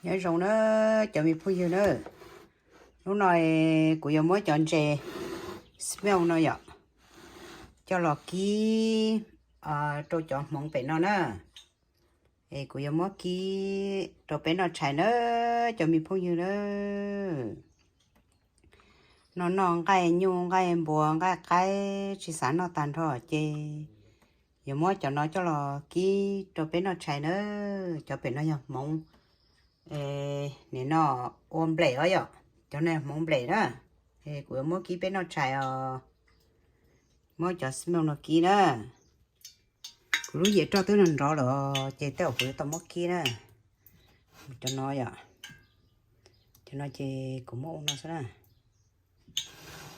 Nyob zoo na cov me phooj ywg na, hnub no kuv yuav muab cov ntses smell no yom, coj los kib rau cov hmoov pem no na. Es kuv yuav muab kib rau peb noj tshais na cov me phooj ywg na. No noj nqaij nyuj nqaij npua nqaij qaib tsis xav noj tag nrho ces yuav muab cov no coj los kib rau peb noj tshais na. Cov pem no yog hmoov, nim no ua nplem os yom, cov no hmoov nplem na. Kuv yuav muab kib peb noj tshais os. Muab cov smell no kib na. Kuv lub yias roj twb nrov lawm ces tej zaum kuv yuav tau muab kib na. Cov no yom, cov no ces kuv muab ua no xwb na.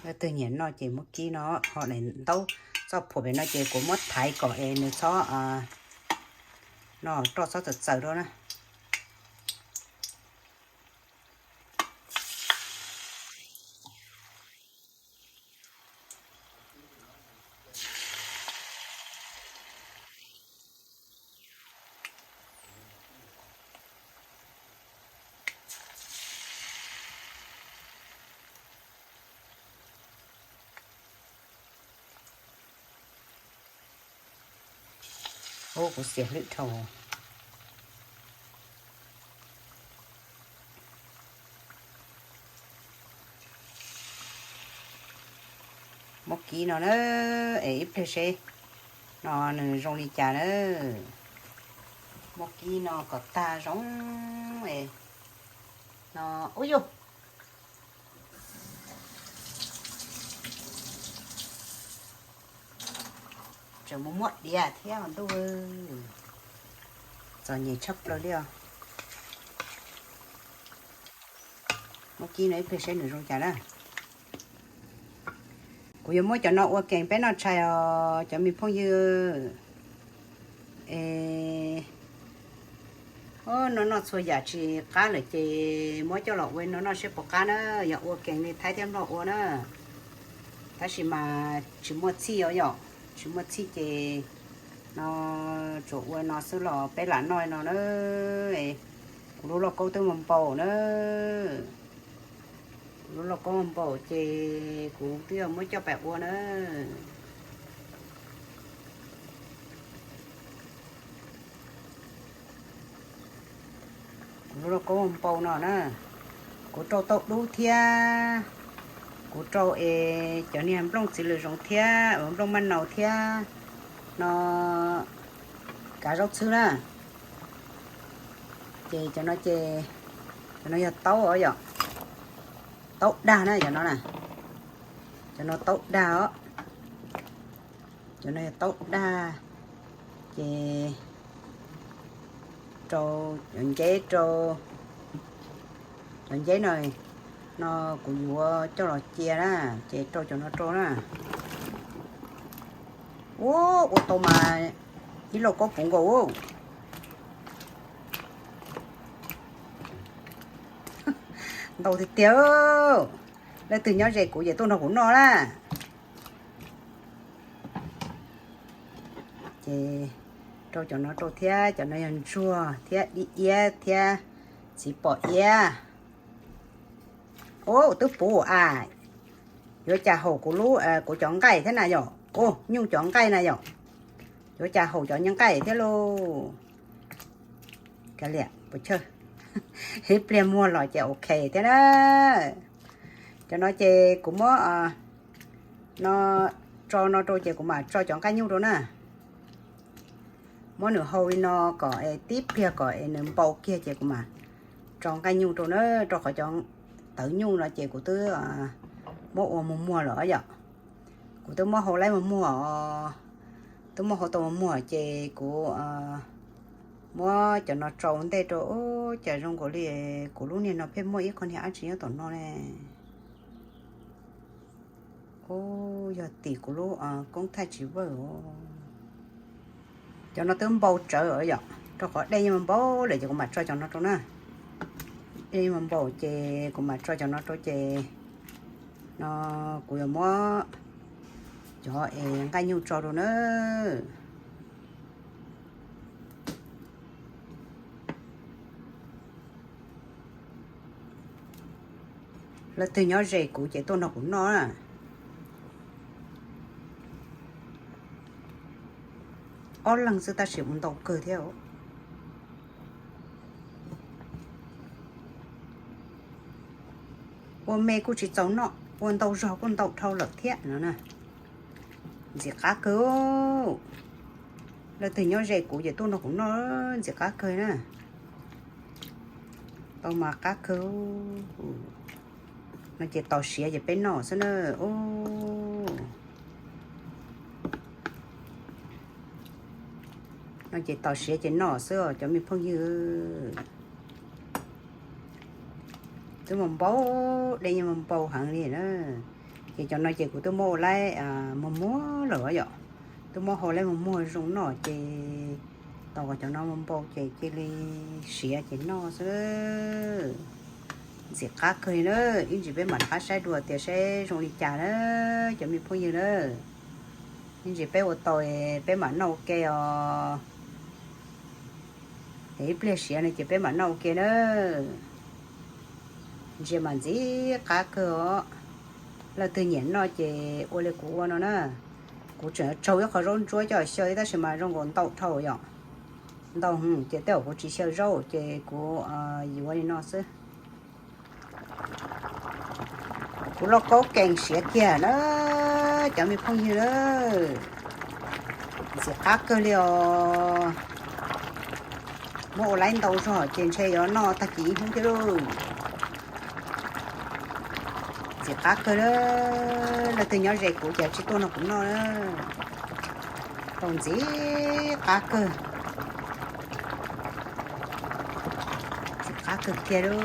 Leej twg nyiam noj ces muab kib no, ho daim ntaub txoj phuam pem no ces kuv muab thaiv kom es nws txhob, no roj txhob txawm txawm rau na. Ub, kuv xiam hlwb dhau. Muab kib no na, es ib pliag seb no nws zoo li cas na. Muab kib no kom tag zoo es no, ub yuj, tseem mus muab diav thiab ntuj, txom nyem tshaj plaws li os. Muab kib no ib pliag seb nws zoo cas na. Kuv yuav muab cov no ua kees peb noj tshais os cov me phooj ywg. Es no noj txhua yam tsis qab lawm ces muab coj los ua no noj seb puas qab na. Yog ua kees li Thaib thiab Nplog ua na, tab sis mas tsis muaj txhij os yom, tsis muaj txhij ces no tsuas ua no xwb los peb lam noj no na. Kuv lub lauj kaub twb npau na, kuv lub lauj kaub npau ces kuv twb yog muab coj pais ua na. Kuv lub lauj kaub npau no na, kuv rau tauj dub thiab, kuv rau es cov niag nplooj txiv lws zoov thiab nplooj maj naus thiab no, kav zaub txhwb na. Ces cov no ces, cov no yog taub os yom, taub dag na cov no na, cov no taub dag os. Cov no yog taub dag, ces rau cov nceb rau, cov nceb no, no kuv yuav coj los cia na, ces rau cov no rau na. Ua, ua tau mas ib lauj kaub puv nkaus. Ntau tiag tiag, leej twg nyob ze kuv ces tuaj nrog kuv noj na. Ces rau cov no rau thiab, cov no yog ntsuag thiab dib iab thiab txiv pom iab. Ub, twb puv a, yuav cas haum kuv lub, kuv cov nqaij thiab na yom, ub, nyuj cov nqaij na yom, yuav cas haum cov nyuj nqaij thiab lauj. Kav liam, puas chawj, ib pliag muag los ces ok thiab na. Cov no ces kuv muab no tso no rau ces kuv mam tso cov nqaij nyuj rau na. Muab nws hau li no kom es tib pliag kom es nws npau kiag ces kuv mam tso nqaij nyuj rau na, rau qhov cov tawv nyuj no ces kuv twb muab ua muag muag lawm yom. Kuv twb muab hau laib muag muag, twb muab hau tau muag muag ces kuv muab cov no tso ua ntej rau. Ub, cas zoo nkaus li kuv lub niag no pheej muaj ib qho niag dab tsi nyob tom no ne. Ub, yog tim kuv lub koob thaij tsis vawj. Cov no twb npau tsawv yom, rau qhov dej yeej npau lawm ces kuv mam tso cov no rau na. Dej yeej npau ces kuv mam tso cov no rau ces no kuv yuav muab cov es nqaij nyuj tso rau na. Leej twg nyob ze kuv ces tuaj nrog kuv noj na. Ob leeg xwb tab sis ua ntau kawg thiab. Ua me kuj tsis txaus noj, ua ntau zog kuj ntau dhau lawm thiab no na. Ntxim qab kawg. Leej twg nyob ze kuv ces tuaj nrog kuv noj, ntxim qab kawg na. Tau mas qab kawg. No ces tos siav ces peb noj xwb na. No ces tos siav ces noj xwb os cov me phooj ywg. Twb muaj npau, dej yeej muaj npau heev li na. Ces cov no ces kuv twb muab ua laib muag muag lawm yom. Twb muab hau laib muag muag zoo noj ces tau kom cov no muaj npau ces cia li siav ces noj xwb. Ntxim qab kawg li na, ib ntsis peb mam rov qab saib dua tias saib zoo li cas na cov me phooj ywg na. Ib ntsis peb ua tau peb mam noj ua ke os. Es ib pliag siav no ces peb mam noj ua ke na. Ntsia mas ntxim qab kawg os. Leej twg nyiam noj ces ua li kuv ua no na. Kuv tseem tsaug ib qho zaub ntsuab coj xyaw ib tab sis mas zoo nkaus ntau dhau yom. Ntau ces tej zaum kuv tsis xyaw zaub ces kuv yuav li no xwb. Kuv lauj kaub kees siav kiag na cov me phooj ywg na. Ntxim qab kawg li os. Muab ua laib ntau zog ces ntshe yuav noj tag kis ib hnub thiab lauj. Ntxim qab kawg na. Leej twg nyob ze kuv ces tsis tuaj nrog kuv noj na. Tau ntxim qab kawg. Ntxim qab kawg kiag lauj.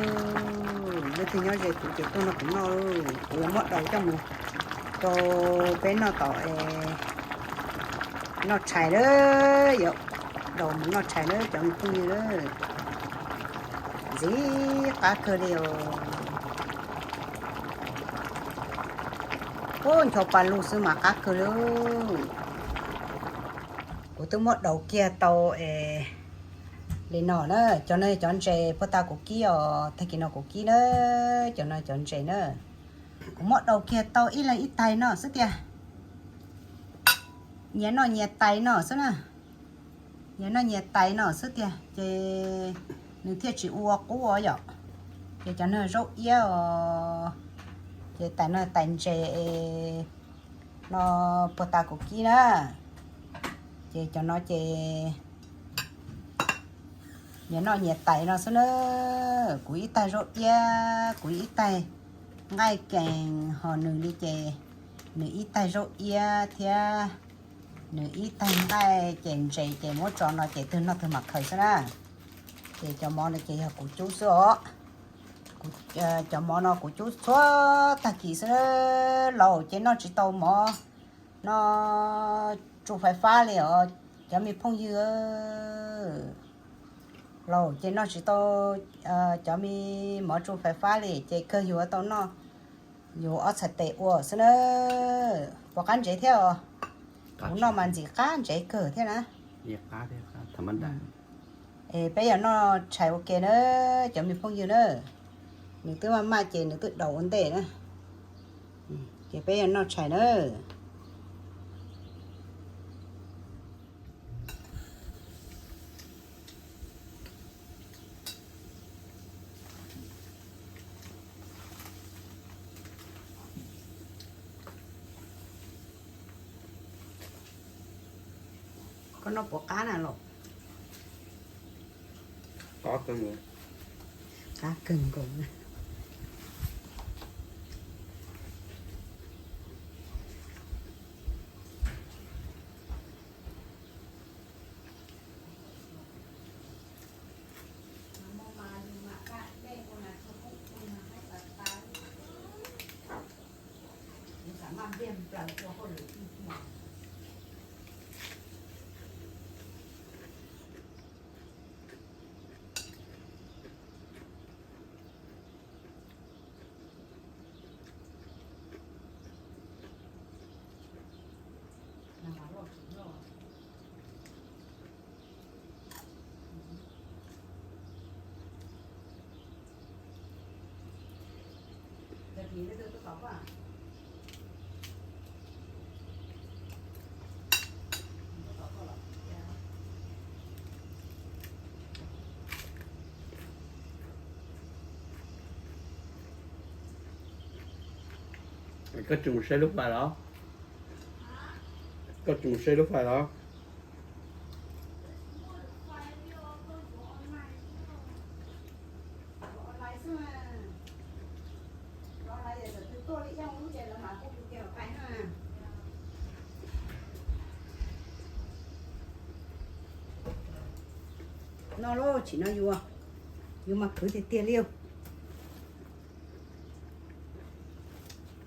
Leej twg nyob ze kuv ces tuaj nrog kuv noj lauj. Kuv yuav muab daus coj mus rau peb noj tom noj tshais na. Yuav daus mus noj tshais na cov me phooj ywg na. Ntxim qab kawg li os. Ub, ncho pa lug xwb mas qab kawg li. Kuv twb muab daus kiag tau es li no na, cov no cov ntses puag ta kuv kib os, tag kis no kuv kib na, cov no cov ntses na. Kuv muab daus kiag tau ib leeg ib tais no xwb tiag. Nyias noj nyias tais no xwb na. Nyias noj nyias tais no xwb tiag ces nws thiaj tsis ua qub os yom. Ces cov no zaub iab os, ces tais no tais ntses no puag ta kuv kib na. Ces cov no ces nyias noj nyias tais no xwb na. Kuv ib taig zaub iab, kuv ib taig nqaij kees, ho nws li ces nws ib taig zaub iab thiab nws ib taig nqaij ces ntses ces muab tso no ces twg noj twg mam khaws xwb na. Ces cov mov no ces yog kuv cub xwb os. Cov mov no kuv cub txhua tag kis xwb. Laus ces noj tsis tau mov no tsu fais fab li os cov me phooj ywg. Laus ces noj tsis tau cov me mov tsu fais fab li ces kawg yus tau noj yus ob txhais tes ua xwb na. Puas qab ntsev thiab os? Kuv noj mas ntxim qab ntsev kawg thiab na. Es peb yuav noj tshais ua ke na cov me phooj ywg na. Nws twb maj maj ces nws twb daus ua ntej na. Ces peb yuav noj tshais na. Koj noj puas qab na los? Qab kawg nkaus. Koj tsis mus saib lub fais los? Koj tsis mus saib lub fais los? No lauj, tsim no yus, yus mas khwv tiag tiag li.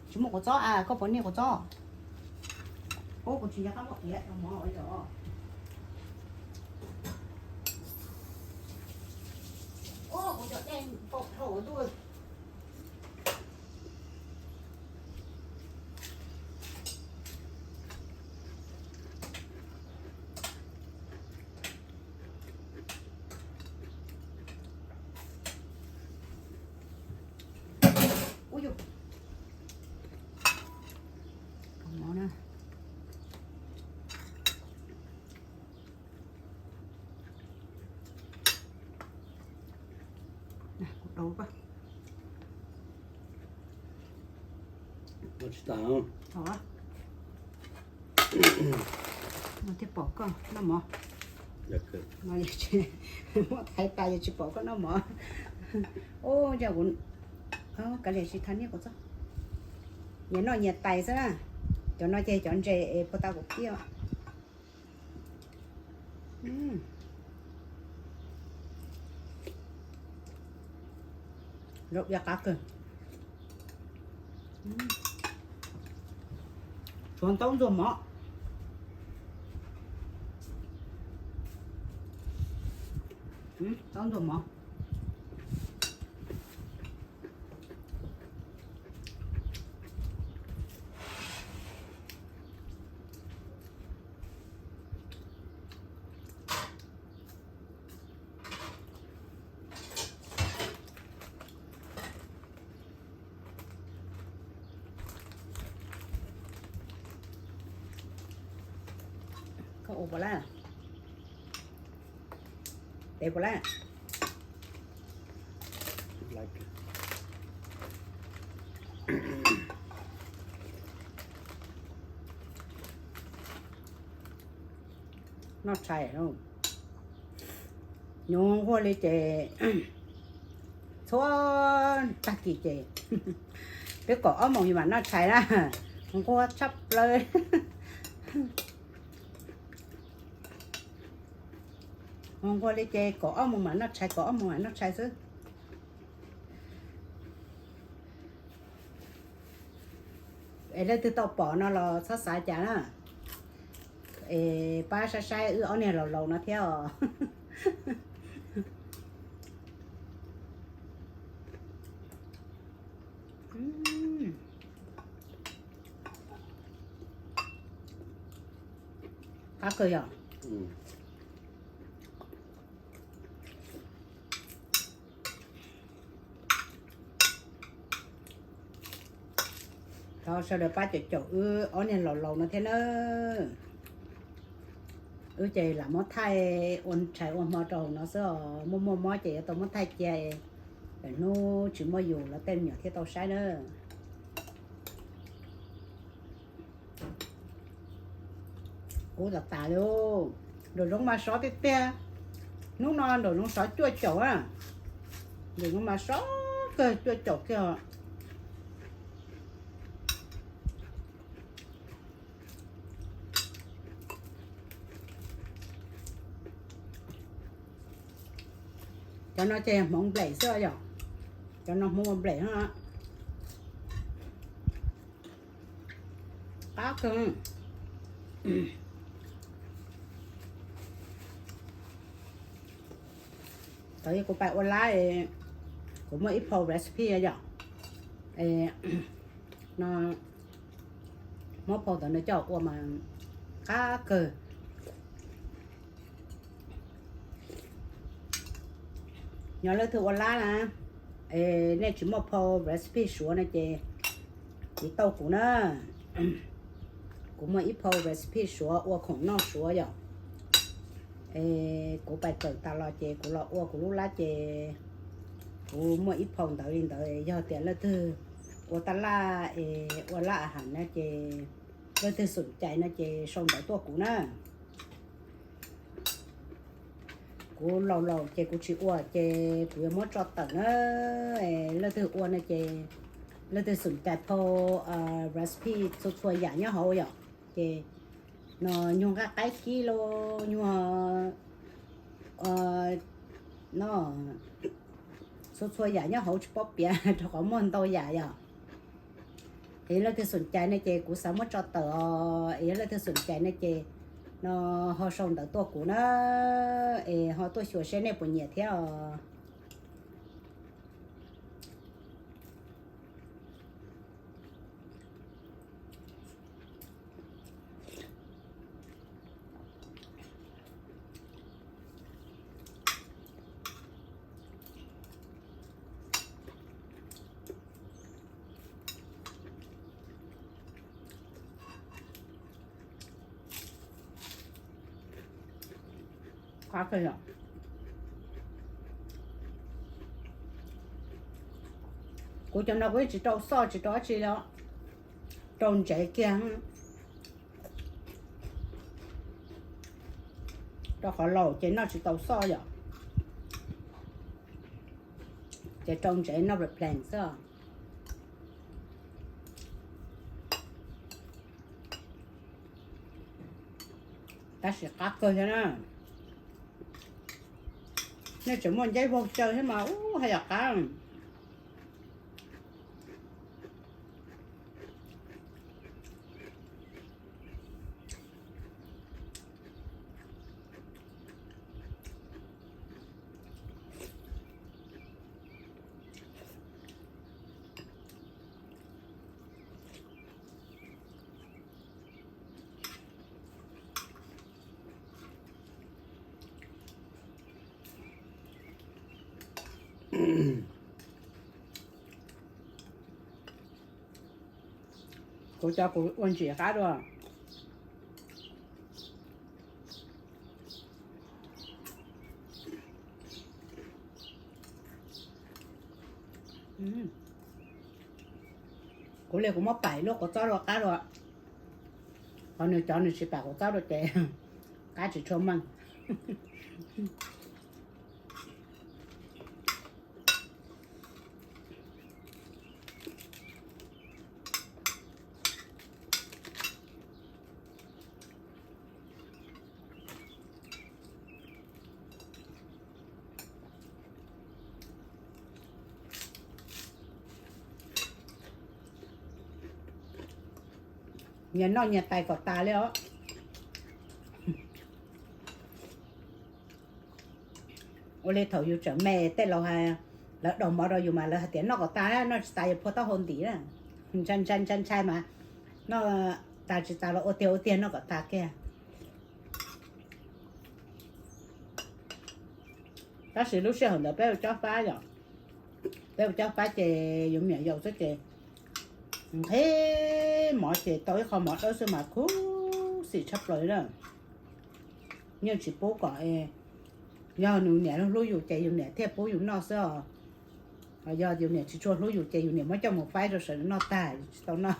Tsis muaj quav txob a, koj puas niaj quav txob? Ub, kuv tsis nco qab muab qiav rau mov ua yom. Ub, kuv cov dej npau dhau ua ntuj. Ub yus, mov na. Kuv daus koj. Tsis tas. Thiaj pom koj noj mov. Muab thaiv tas yog tsis pom koj noj mov. Ub, yog kuv kav liam tsis thaiv niaj quav txob. Nyias noj nyias tais xwb na. Cov no ces cov ntses es puag ta kuv pib. Zaub qab kawg. Tshuav ntaub ntxuag mov. Ntaub ntxuag mov. Koj ua puas laj? Peb puas laj? Noj tshais, nyob nquag li ces txhua tag kis ces peb kaum ob moos yus mam noj tshais na, nquag tshaj plaws. Nquag li ces kaum ob moos mam noj tshais, kaum ob moos mam noj tshais xwb. Es leej twg tau pom no los txhob xav cas na. Es pab saib saib wb ob niag laus laus no thiab os. Qab kawg yom. Thov sawv daws pab caum caum wb ob niag laus laus no thiab nawb. Wb ces lam muab thaij ua tshais ua hmo rau hauv no xwb os, muaj muaj mob ces yuav tau muab thaij cia, lwm hnub tsis muaj yus los tej me nyuam thiaj tau saib nawb. Kub tas tas li. Nraum zoov mas sov tiag tiag. Hnub no nraum zoov sov cuaj caum a. Nraum zoov mas sov kawg, cuaj caum kiag. Cov no ces hmoov nplem xwb yom. Cov no hmoov nplem no. Qab kawg. Thaum kuv pais ua lab, kuv muaj ib phau recipe yom. No, muab phau ntawd no coj ua mas qab kawg. Nyob leej twg ua lab na, es nej tsis muaj phau recipe suav no ces Tiv tauj kuv na, kuv muaj ib phau recipe Suav ua khoom noj Suav yom. Es kuv pais kawm tas los ces kuv los ua kuv lub lab ces kuv muaj ib phau ntawv li ntawd, yog tias leej twg ua taj laj es ua lab a has no ces leej twg xum cais no ces sau ntawv tuaj kuv na. Kuv laus laus ces kuv tsis ua ces kuv yuav muab tso tawm na. Leej twg ua no ces leej twg xum cais phau recipe txhua txhua yam nyob hauv yom. Ces no nyuag nqaij qaib kib los nyuag no txhua txhua yam nyob hauv tsis paub piav rau qhov muaj ntau yam yom. Es leej twg xum cais no ces kuv xav muab tso tawm os, es yog leej twg xum cais no ces no ho sau ntawv tuaj kuv na, es ho tuaj xyuas seb nej puas nyiam thiab os. Kuv cov no kuv yeej tsis rau xoj tsis rau dab tsi li, rau ntsev kiag, rau qhov laus ces noj tsis tau xoj yom, ces rau ntsev noj plees plees xwb. Tab sis qab kawg thiab na, nej tseem muaj nceb vaug caw thiab mas ub haj yam qab. Kuv cov kuv ua ntsim qab dua. Kuv li kuv muab pam lub quav txob dua qab dua, qhov nws cov nws tsis pam quav txob dua ces qab tsis tshua meej. Nyias noj nyias tais kom tas li os. Ua li thaum yus tseem me tej laus, lawv daus mov rau yus mas lawv hais tias noj kom tas, noj tsis tas yuav phua taub hau ntim na. Ntshai ntshai ntshai ntshai mas noj tas tsis tas los ua tiag ua tiag noj kom tas kiag. Tab sis lub sij hawm ntawd peb ua cob fab yom, peb ua cob fab ces yus me nyuam yaus xwb ces nqhis mov ces tau ib qho mov dawb xwb mas khuv xim tshaj plaws na. Yeej tsis pub kom, yog nws niam hlub yus ces yus niam thiaj pub yus noj xwb os. Yog yus niam tsis tshua hlub yus ces yus niam muab coj mus faib rau sawv daws noj tag yus tsis tau noj.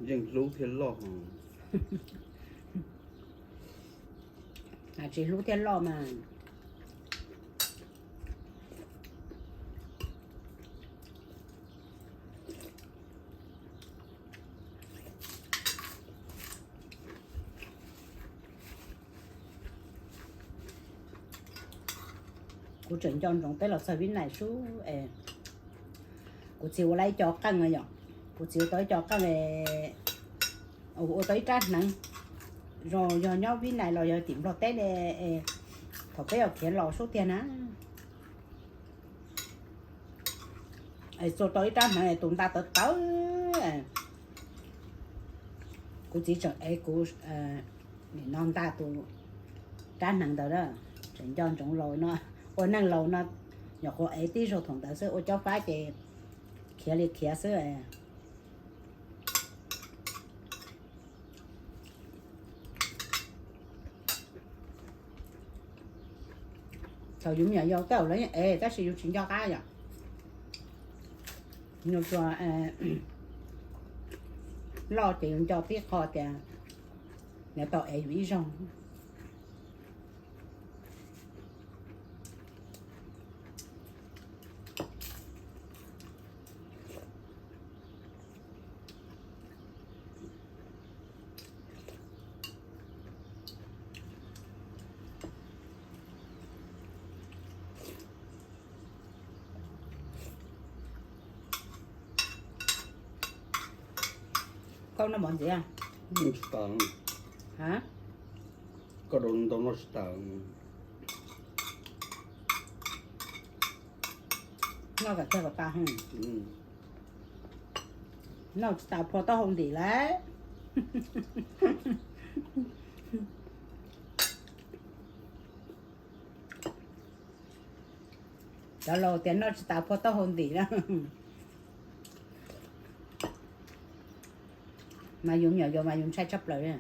Yeej hlub thiaj loj. Tsis hlub thiaj loj mas. Kuv tseem nco ntsoov peb los txog Vib Nais sub es kuv txiv ua lawm ib co qeej yom, kuv txiv ua tau ib co qeej, ua tau ib rab hneev, zoo yog nyob Vib Nais los yog tim Nplog teb ne, thaum peb yuav khiav los sub tiag na. Es txua tau ib rab hneev tus nta tawv tawv, kuv txiv tseem ev kuv nim no nta tus rab hneev ntawd na, tseem nco ntsoov laus no, ua neej laus no, nyuam qhuav ev tib zaug thaum ntawd xwb, ua cob fab ces khiav li khiav xwb. Thaum yus me nyuam yaus tej zaum lawv yeej ev tab sis yus tsis nco qab yom. Yus tsuas loj ces yus nco tib qho tias lawv tau ev yus ib zaug. Koj noj mov ntxiv? Tsis tas. Koj rau ntau noj tsis tas. Noj kom tag kom tas. Noj tsis tas phua taub hau ntim lawm. Cov laus tias noj tsis tas phua taub hau ntim na. Mas yus me nyuam yaus mas yus ntshai tshaj plaws li.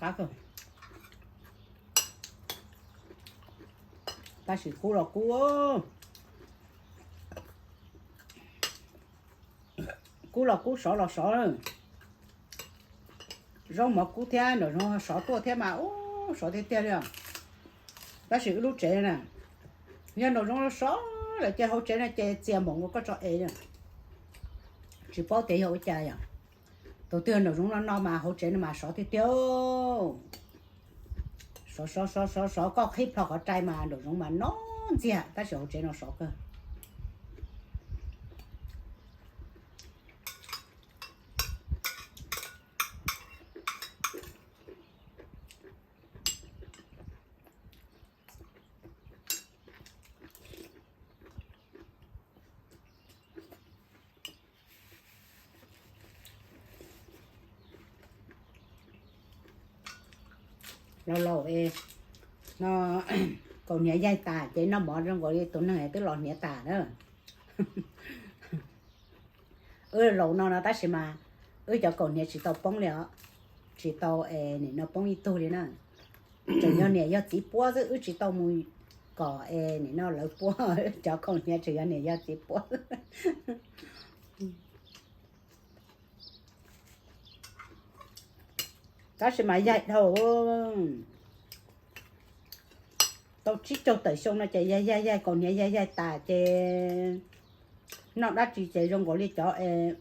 Qab kawg. Tab sis kub los kub, kub los kub, sov los sov. Zaub mov kub thiab nraum zoov sov tuaj thiab mas ub sov tiag tiag li os. Tab sis wb lub tsev na, yog nraum zoov sov lawm ces hauv tsev no ces txias npaum nkaus koj tso es. Tsis paub tias yog ua cas yom. Tus twg nraum zoov no no mas hauv tsev no mas sov tiag tiag. Sov sov sov sov sov, koj qhib plho qhov rai mas nraum zoov mas no ntxiag tab sis hauv tsev no sov kawg. Laus laus es no kaus hniav yaig tas ces noj mov zoo nkaus li tus neeg twb los hniav tas na. Wb laus no no tab sis mas wb cov kaus hniav tsis tau poob li os, tsis tau es nim no poob ib tug li na. Tseem yog niam yog txiv puab xwb, wb tsis tau mus kom es nim no lawv puab, cov kaus hniav tseem yog niam yog txiv puab. Tab sis mas yaig dhau, tau tsib caug tawm xyoo no ces yaig yaig yaig kaus hniav yaig yaig tas ces noj dab tsi ces zoo nkaus li cov es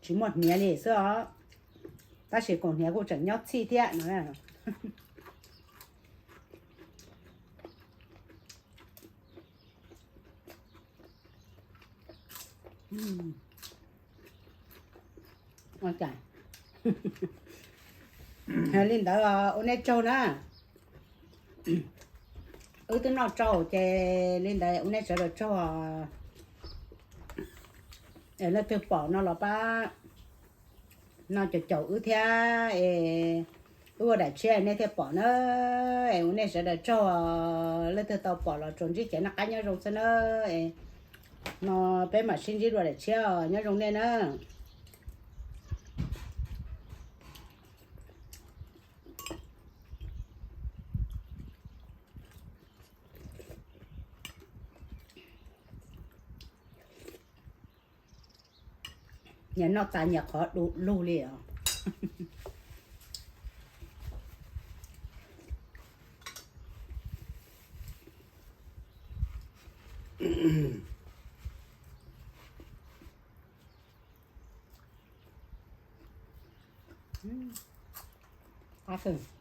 tsis muaj hniav li xwb os. Tab sis kaus hniav kuj tseem nyob txhij thiab no. Li ntawd ua nej tsaug na. Wb twb noj tsau ces li ntawd ua nej sawv daws tsaug. Leej twg pom no los pab no caum caum wb thiab es wb ua daim tshiab nej thiaj pom na. Es ua nej sawv daws tsaug, leej twg tau pom los tsuas ntsib kev noj qab nyob zoo xwb na. Es no peb mam sib ntsib dua daim tshiab, nyob zoo nej na. Nyias noj tas nyias qhov du lug li os. Qab kawg.